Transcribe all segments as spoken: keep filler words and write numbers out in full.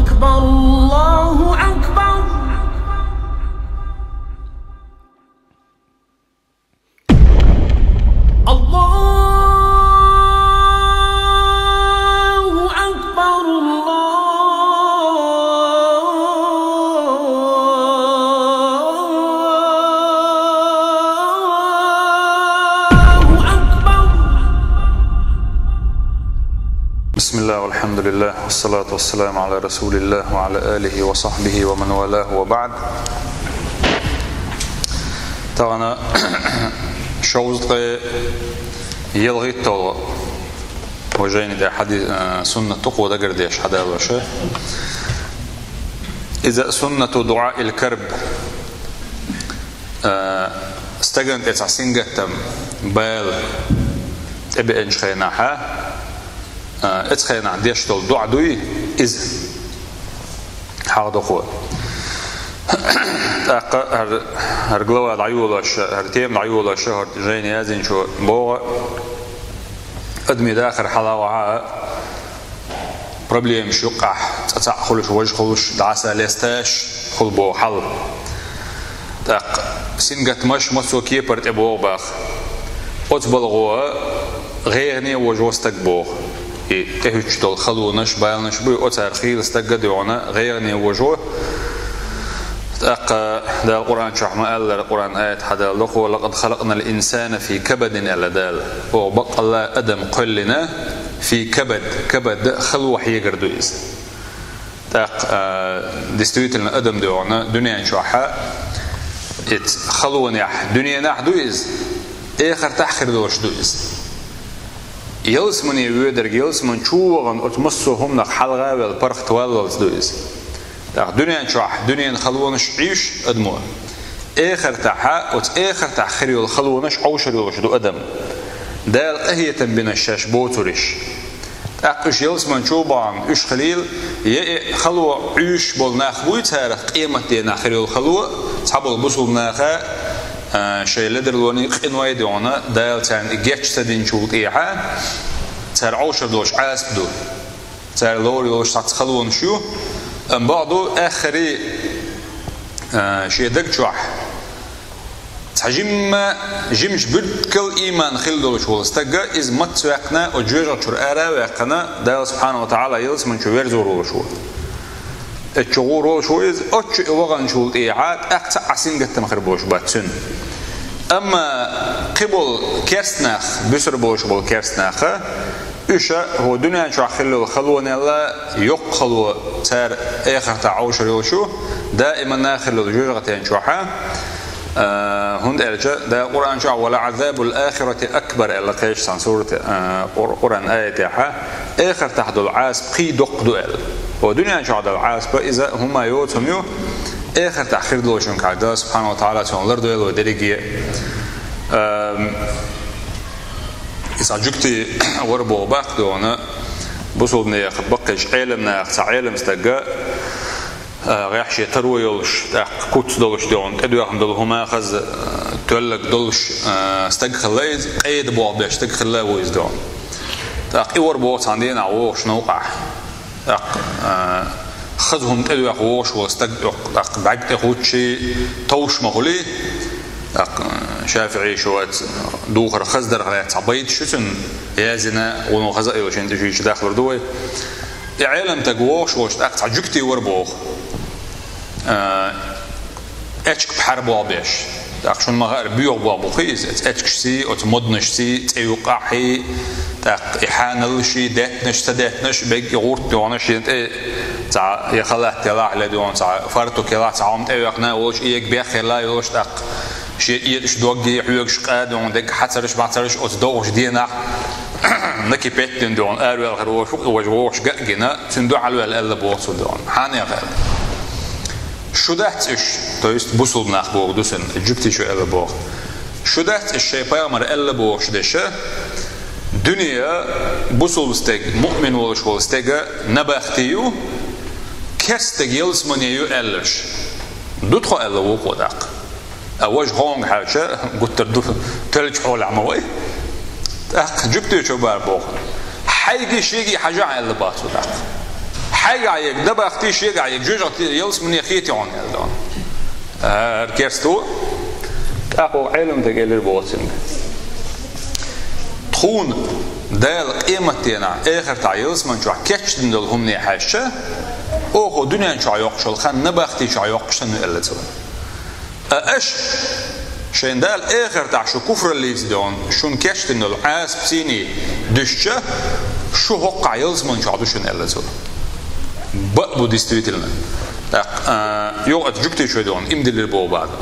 أكبر، الله أكبر. الله أكبر، الله أكبر. بسم الله والحمد لله والصلاة والسلام على رسول الله وعلى آله وصحبه ومن والاه وبعد. Тахана шовзткъе ялгъиттал вежарий тӀехь хьади-, э, суннат тӀакхо дагардеш хьадалаша. Иза суннату дуӀаил карб. Э, стагана тӀе цхьа сингаттам, бала тӀебеанчу хенахьа, э, эцу хенахь деш долу дуӀа дуй иза. ХьагӀ докхо. ТӀаккха хӀара, хӀара глава дӀайолош, хӀара тема дӀайолош, хӀара жайна яздинчо боху, адамийн дахар хьалавахьа, проблемаш юккъахь, цкъа цхьаъ хуьлуш, важа хуьлуш, дӀаса лесташ хуьлу боху хьал. ТӀаккха сингаттамаш массо а кепара тӀе богӀу баха. Оцу балхо гӀайгӀане вожо стаг боху. И тӀехӀуьттуш долу халонаш, баланаш буй, оцара хийла стаг а дуьйна гӀайгӀане вожо. ТӀаккха Дала Къуръан чохь ма-аллара, Къуръан аят хьадалла докхо: «Лакъад халакънал инсана фи кабадин», аьлла Дала. Оха баккъалла адам кхоьллина, фи кабад, кабад хало хьегар ду иза. ТӀаккха, а, действительно, адам дуьйна дуьнен чохьа, иза халонехь, дуьненахь ду иза, эхартахь хир долуш ду иза. Ялсамане воьдург, ялсаман чу вахана оцу массо а хӀуманах хьалха а велла, паргӀат валлалц ду иза. ТӀаккха дуьнен чохь, дуьненан халонаш Ӏуьйш адамо, эхартахьа, оцу эхартахь хир йолу халонаш Ӏовшар йолуш ду адам. Дала къахетам бина шаьш боцурш. ТӀаккха уьш ялсаман чу бахана, уьш хилийла, я и хало Ӏуьйш болу нах буй царах къематденахь хир йолу хало, цхьаболу бусулба наха, а, шайн ледарлонийн къиной дуьйна, Дала царна и гечдинчул тӀехьа, цара Ӏовшар долуш Ӏазап ду. Цара ловр йолуш цхьацца халонаш ю, амма бакъду, эххар, а, шен даг чохь цхьа жимма, жимачу буьртигал ийман хилла долуш волу стаг, иза мацца ваьккхина, оцу жоьжахати чуьра ара а ваьккхина, Дала субхьанаху ва тагӀала ялсаман чу верзор волуш ву. Эцчу гӀур волуш ву иза, оццу и ваханчул тӀехьа тӀаккха цхьа а сингаттам хир болуш бац цуьнан. Амма кхиболу керстанах, буьсур болуш болу керстанаха, уьш а хӀокху дуьнен чохь хилла йолу халонел а йоккха хало цара эхартахь Ӏовшар йолуш ю, даиманна хилла йолу жоьжахатин чохьа, а, хӀунда аьлча Дала Къуръан чохь: «Ва лаӀазабул ахирати акбар», аьлла кхечу цхьана сурате, а, Къур-, Къуръан аятехьа, эхартахь долу Ӏазап кхин доккха ду аьлла. ХӀокху дуьнен чохь долу Ӏазап иза хӀума йоцу хӀума ю, эхартахь хир долчуьнга Дала субхьанаху ва тагӀала цунах лардойла вай дерриге. Ам, иза жуьгти вара боху баккха дуьйна, бусулбанех баккхийчу Ӏеламнаха цхьа Ӏелам стаг, а, гӀехь шен таро йолуш, тӀаккха куц долуш дуьйна, тӀедоьхна долу хӀума хаза, а, тоьллаг долуш, а, стаг хилла иза, къеда боху беш стаг хилла ву иза дуьйна. ТӀаккха и вара боху цхьана дийнахь вогӀуш новкъахь. ТӀаккха, а, хаза хӀума тӀедоьхна вогӀуш волу стаг, тӀаккха бӀаьрг тӀе хӀуттуш, товш ма хуьлий. ТӀаккха, а, ШафиӀи шу вац, духар хаза дарх лаьцна цхьа байт шу цуьнан яздина, вуно хаза а йолуш, хӀинца уьш чу дахлур ду вай. И Ӏеламстаг вогӀуш волуш, тӀаккха цхьа жуьгти вара боху. А, эчка пхьар боху беш. ТӀаккха шуна ма-хаъара, боьха боху бу кхин иза, эцу эчкашций, оцу моднашций, цӀе юккъахьий, тӀаккха и хьаналлаший, деттанаш, ца деттанаш, бегга и гӀурт дуьйна шена тӀе цхьа я халат ялахь ле дуьйна, цхьа фартук ялахь, цхьа хӀума тӀевехна волуш, и ег беххелла йолуш, тӀаккха шен этӀаш доггий, хьоьгуш къа дуьйна, дегга хьацараш, бацараш, оцу догӀучу дийнахь накипеттина дуьйна, араваьлла хир волуш ву, важа вогӀуш ган а гина, цуьнан дуьхьал ваьлла аьлла боху цо дуьйна. Хьанех аьлла. Шу дац уьш, то есть бусулба нах боху ду цуьнан, жуьгти шу аьлла боху. Шу дац уьш шайн пайхамар аьлла бохуш дерш, дуьне бусулба стеган, муъмин волуш волу стеган набахти ю, керста стеган ялсамане ю аьлларш. Ду тхо аьлла вукхо тӀаккха. А важа хьонгахьаьлча, гуттар ду, тоьллачу хьолехь ма вай. ТӀаккха жуьгтичо бара боху. Хьайгий шийгий хьажахь аьлла боху цо тӀаккха. Хьайгахь ерг набахти, шегахь ерг жоьжахати ялсамане хетий хьуна аьлла дона. Ара керста ву. ТӀаккха Ӏеламнаха элира боху цуьнга: тхуна Дала къематденахь, эхартахь ялсаман чохь кечдина долу хӀумане хьаьжча, оха дуьнен чохь йоккхуш йолу хан набахти чохь йоккхуш санна ю аьлла цо. Ткъа аша шайн Дала эхартахь шу куфраллица дона, шуна кечдина долу Ӏазап цӀийне дуьстича, шу хӀоккхахь ялсаман чохь ду шуна аьлла цо. Бакъ бу, действительно. ТӀаккха, а, юха аса жуьгтий шо дона, имдиллира боху бахьана.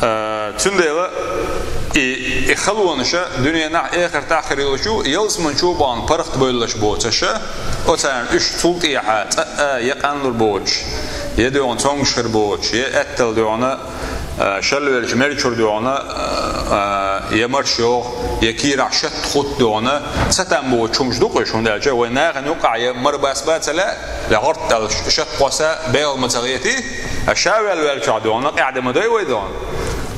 А, цундела и, и халонаша дуьненахь, эхартахь хир йолуш ю, ялсаман чу бахана паргӀатбевллаш боцуша, оцарна уьш цул тӀехьа цӀа а я къанлур боцуш, я дона цомгуш хир боцуш, я аьттал дона, а, шалвелча мер чуьра дона, а, я марш йогӀу, я кийрахь шатта хӀутту дона, цатам боцуш хӀумаш ду-кх уьш, хӀунда аьлча вайн нахана юккъахь я мара бас бан ца лаьа, я гӀорта аьлла шатта кхосса бегӀал ма ца гӀетий, а ша ваьлла ваьллачохь дона къаьхьа де ма дой вай дона.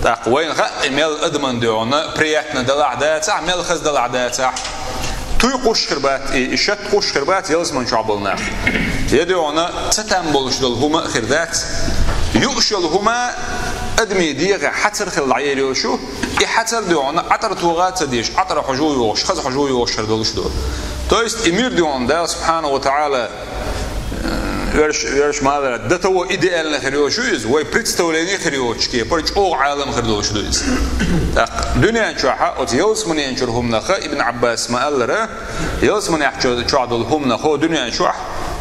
ТӀаккха вайна хаьа и мел адамна дона приятно далахь дацахь, мел хаза далахь дацахь. Туй кхуьссуш хир бац, и, и шатта кхуьссуш хир бац ялсаман чохь болу нах. Я дона цатам болуш долу хӀума а хир дац. Юуш йолу хӀума адамийн дегӀе хьацар хилла дӀаер йолуш ю, и хьацар дона Ӏатар тоха а ца деш, Ӏатар хьожа йогӀуш, хаза хьожа йогӀуш хир долуш ду. То есть и мир дона Дала субхьанаху ва таӀала, э, верш, верш малара, до того идеально хир йолуш ю иза, вай представление хир йоцуш кепара чӀогӀа Ӏалам хир долуш ду иза. ТӀаккха дуьнен чохь, оцу ялсаманен чуьра хӀуманах Ибн Ӏаббас ма-аллара, ялсаманехь чу-, чохь долу хӀуманах дуьнен чохь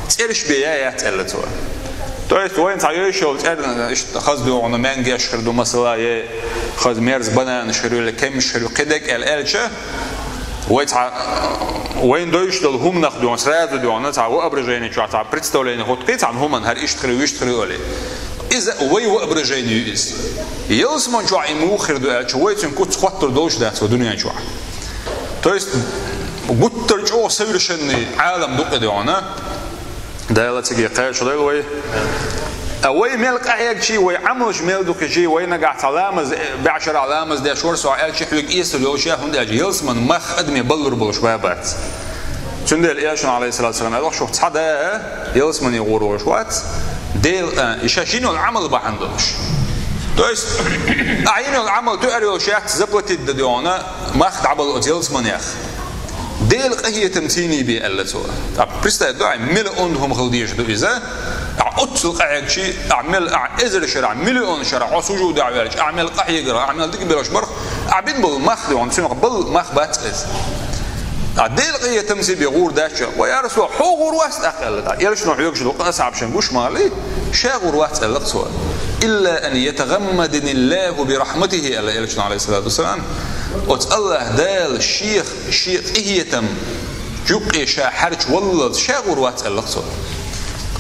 цӀераш бен яц аьлла цо. То есть вайна цхьа йойуш йолу цӀерна, иштта хаза догӀуна маьнгеш хир ду, масала, е хаза мерза бананаш хир ю, е кемсаш хир ю, кхидерг аьлла аьлча, вай цхьа, вайна доьшуш долу хӀуманах дона, сразу дона, цхьа воображение чохь, цхьа представление хӀутту-кх цхьана хӀуманна, хӀара иштта хир ю, вуьшта хир ю олий. Иза вай воображение ю иза. Ялсаман чохь и муха хир ду аьлча, вай цуьнан куц хӀоттур долуш дац вай дуьнен чохь. То есть гуттар а чӀогӀа совершенный Ӏалам ду-кх и дона. Дала цига кхачадойла вай. А вай мел къахьегчий, вай Ӏамалш мел дукхичий, вай нагахь цхьа ламаз, бӀешарахь ламаз деш вара со аьлча, хьоьга эсала йолуш я, хӀунда аьлча ялсаман мах адамийн баллур болуш ба бац. Цундела Элчано, Ӏалайхиссалату вассалам, аьлла, шух цхьа да ялсамане гӀур волуш вац, Дела, а, и ша шина йолу Ӏамал бахьана долуш. То есть, ахь йина йолу Ӏамал тоьар йолуш яц заплатить дан дона, мах дӀабала оцу ялсаманех. Дела къахетам цийний бе аьлла цо. ТӀаккха представь до, ахь миллион хӀума хила дезаш ду иза. Ахь оццул къахьегчий, ахь мел, ахь эзар шарахь, миллион шарахь хьо сужуде ваьлча, ахь мел къахьегарх, ахь мел дика белхаш барх, ахь бина болу мах дона, цунах балла мах бац иза. Ахь Дела къахетамций бе гӀур дац хьо. Ва я Расулаллах, хьо гӀур вац тӀаккха аьлла. ТӀаккха Элчано хьоьгуш долу асхьабашна гуш ма-аллара, ша гӀур вац аьлла-кх цо. Илла ан ятагӀаммаданиллаху бирахьматихӀи, аьлла Элчано, Ӏалайхиссалату вассалам. Оцу АллахӀ Дала шех, шен къахетам юккъе ша хьарчаваллалц ша гӀур вац аьлла-кх цо.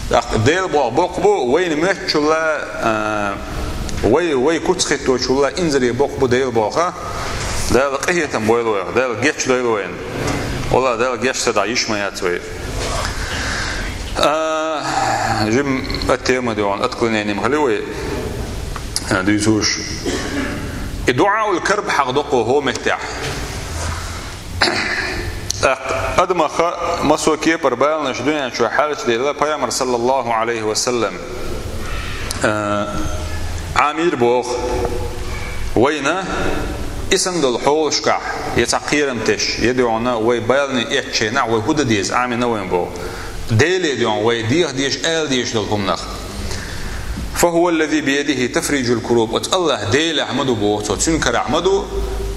ТӀаккха Делан болх боккха бу, вайна моьттучул а, а, вай, вай куц хӀитточул а инзаре боккха бу Делан болх. Дала къахетам бойла вайх, Дала гечдойла вайна. ВаллахӀи, Дала гечдан дӀа йиш ма яц вай. А, жимма тема дона, отклонение ма хили вай, а, дуьйцуш. И дуӀаул карб хьахадо-кх хӀокху меттехь. ТӀаккха адамаха массо а кепара баланаш дуьнен чохь хьаьлча дела, Пайхамар, саллаллаху Ӏалайхи ва саллам, а, Ӏамийра боху, вайна и санна долу хьолашкахь, я цхьа кхерам тесча, я дона вай балане эцначу хенахь вай хӀун дан деза, Ӏамийна вайна боху. Деле дона вай деха дезаш, ала дезаш долу хӀуманах. فهو الذي بيده تفريج الكروب. Оцу АллахӀ Делехь ма ду боху цо, цуьнан карахь ма ду,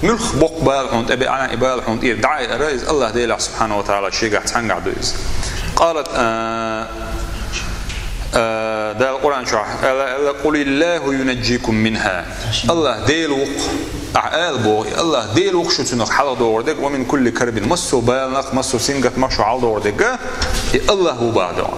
муьлхха боккха бала хьуна тӀе беана, и бала хьуна тӀера дӀа а яра, иза АллахӀ Делехь, субхьанаху ва таӀала, шегахь цхьаьнгахь ду иза. Къалат, а, а, Дала Къуръан чохь аьлла, аьлла: «Къулиллаху юнажжикум минха». АллахӀ Дела ву-кх. Ахьа ала боху, и АллахӀ Дела ву-кх шу цунах хьалхадохур дерг, «ва мин кулли карбин», массо а баланах, массо а сингаттамах шу хьалхадохур дерг, и АллахӀ ву боху дона.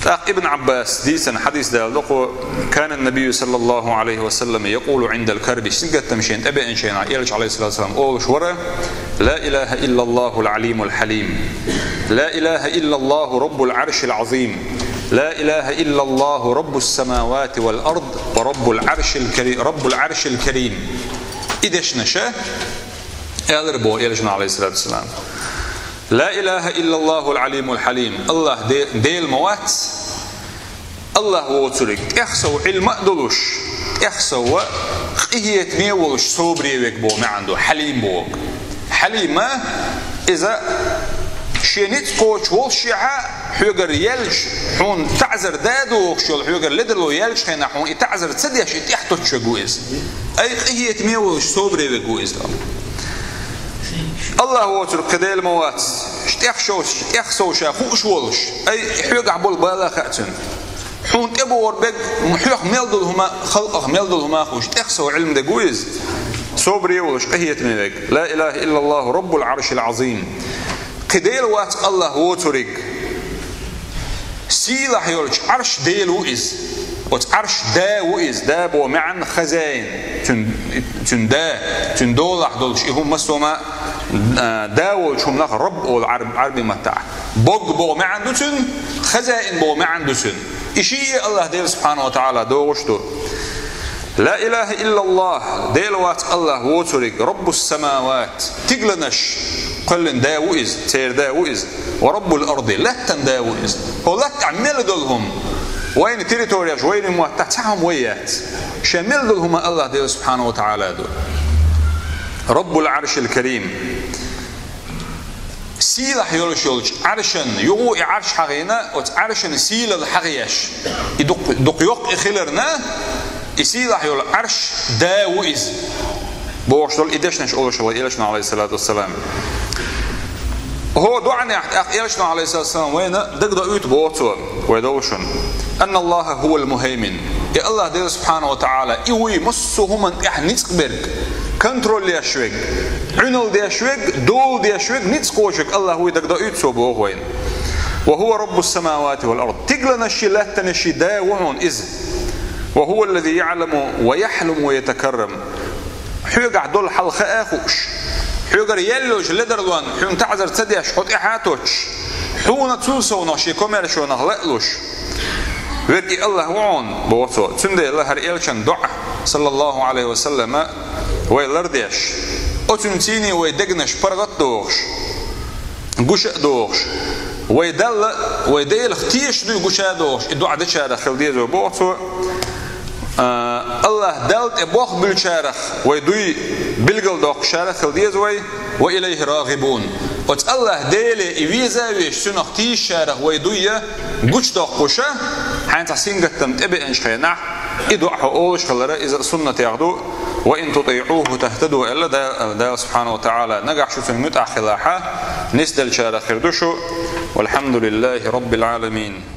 ТӀаккха Ибн Ӏаббаса дийцина хьадис далла ду-кх: «كان النبي صلى الله عليه وسلم يقول عند الكرب», сингаттам шена тӀебеанчу хенахь Элча, Ӏалайхиссалату вассалам, олуш вара: «لا إله إلا الله العليم الحليم. لا إله إلا الله رب العرش العظيم. لا إله إلا الله رب السماوات والأرض ورب العرش الكري-، رب العرش الكريم». И дешнаш а, аьлар боху Элчано, Ӏалайхиссалату вассалам. لا إله إلا الله العليم الحليم. АллахӀ Де-, Дела ма вац, АллахӀ воцург, тӀехсов Ӏилма а долуш, тӀехсов къинхетаме а волуш, собаре верг боху маьӀна ду Хьалим бохург. Хьалим а, иза шен ницкъ кхочуш воллушехь а, хьоьгара яьлча, хьуна таӀзар да а дохуш йолу, хьоьгара ледарло яьллачу хенахь, хьуна и таӀзар ца деш, и тӀехтоттуш верг ву иза. Ай, къинхетаме а волуш, собаре верг ву иза. АллахӀ воцург кхин Дела ма вац, тӀехсов, тӀехсов ша хууш волуш, ай, хьоьгахь болу бала а хаьа цуьнан. Хьуна тӀебогӀур берг, хьоьх мел долу хӀума, халкъах мел долу хӀума а хууш, тӀехсов Ӏилма дерг ву иза. Собаре а волуш, къинхетаме верг. لا إله إلا الله رب العرش العظيم. Кхин Дела вац АллахӀ воцург. Сийлахь йолчу Ӏарш Дела ву иза. Оцу Ӏарш да ву иза. Да боху маьӀна хозяин. Цуьнан, цуьнан да, цуьнан долахь долуш и хӀума массо а ма, а, да волчу хӀуманах Рабб олу Ӏарб-, Ӏарби маттахь. Бог боху маьӀна ду цуьнан, хозяин боху маьӀна ду цуьнан. И шиъ а АллахӀ Дела субхьанаху ва таӀала догӀуш ду. لا إله إلا الله, Дела вац АллахӀ воцург, رب السماوات, тигланаш кхоьллина да ву иза, церан да ву иза, ورب الأرض, латтан да ву иза. ХӀокху латта тӀехь мел долу хӀума, вайна территореш, вайна маттахь цхьа хӀума вай яц. Шен мел долу хӀума АллахӀ Дела субхьанаху ва таӀала ду. رب العرش الكريم. Сийлахь йолуш йолчу Ӏаршан, юха и Ӏарш хьахийна, оцу Ӏаршан сийлалла хьахош. И дукха, дукха йоккха и хиларна, и сийлахь йолу Ӏарш да ву иза. Бохуш долу и дешнаш олуш хилла Элчано, Ӏалайхиссалату вассалам. ХӀокху доӀанехь тӀаккха Элчано, Ӏалайхиссалату вассалам, вайна дагадоуьйту боху цо, вай довлушун. أن الله هو المهيمن. И АллахӀ Дела субхьанаху ва таӀала, и вуй массо а хӀуманна тӀехь ницкъ берг, контроль еш верг, Ӏуьналла деш верг, дола деш верг, ницкъ кхочуш верг АллахӀ вуй, дагадоуьйту цо боху вайна. وهو رب السماوات والأرض. Тигланашший, латтанашший да ву хьуна иза. وهو الذي يعلم ويحلم ويتكرم. Хьоьгахь долу хьал хаа а хууш, хьоьгара яьлла йолчу ледарлонна хьуна таӀзар ца деш, хьо тӀаьхьа а тоттуш, хьуна цул совнах шен комаьршонах лаа а луш верг и АллахӀ ву хьуна, боху цо. Цундела хӀара Элчан доӀа, саллаллаху Ӏалайхи ва саллама, вай лардеш, оцуьнан цӀийне вай дегнаш паргӀат а дохуш, гуш а дохуш, вай Далла, вай Делах тешаш дуй гуча а дохуш, и доӀа дечарах хила деза вай, боху цо. А, АллахӀ Далла тӀе болх буьллучарах вай дуй билгалдоккхушарах хила деза вай, وإليه راغبون. Оцу АллахӀ Деле и веза а везаш, Цуьнах тийсачарах вай дуй а гучадоккхуш, хьайна цхьа сингаттам тӀебеанчу хенахь, и доӀа хьо олуш хилар, иза суннатех ду, وإن تطيعوه تهتدوا, аьлла Дала, Дала субхьанаху ва таӀала, нагахь шу Цуьнан муьтӀахь хилахь, нисделлачарах хир ду шу. والحمد لله رب العالمين.